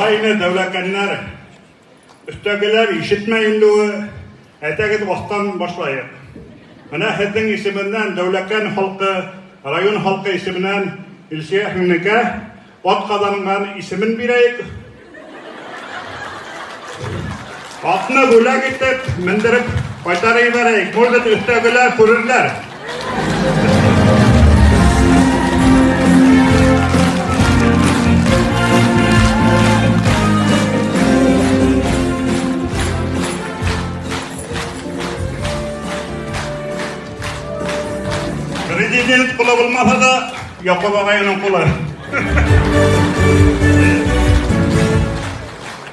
Болай инде дәүләкәннәр, өстәгеләр ишетмәй инде ул. Әйдәгез астан башлаек. Менә һезнең исеменнән Дәүләкән халкы, район халкы исеменнән Илсөя Хәннекә ат казанган исемен бирәек. Атны бүләк итеп, мендереп кайтарып җибәрәек. Может, өстәгеләр күрерләр. Президент кулы булмаса да, Якуб агайның кулы.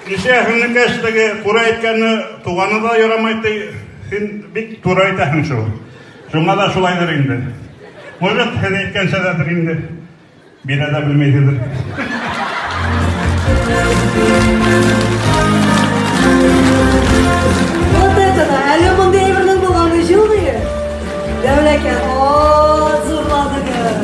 Ничә һөннекәш теге туры әйткәнне туганы да ярамай ди. Син бик туры әйтәсең шул. Шуңа да шулайдыр инде. Может, син әйткәнчә дәдер инде. Бирә дә белмәйсездер. Вот это да! Әле мондый әйбернең булганы юк иде. Дәүләкән, о, зурладыгыз.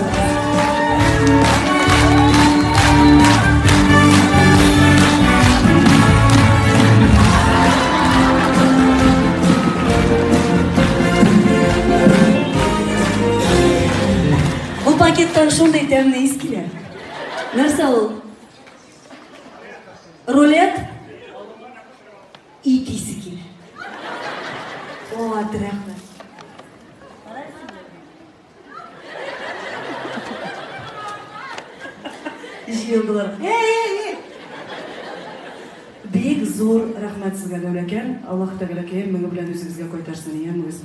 Бу пакеттан шундый тәмле ис килә. Нәрсә ул? Рулет? Ит исе килә. О, рәхмәт. Җыелдылар. Эй, эй, эй! Бик зур рәхмәт сезгә, Дәүләкән. Аллаһ Тәгаләкәем меңе белән үзегезгә кайтарсын, иямегез.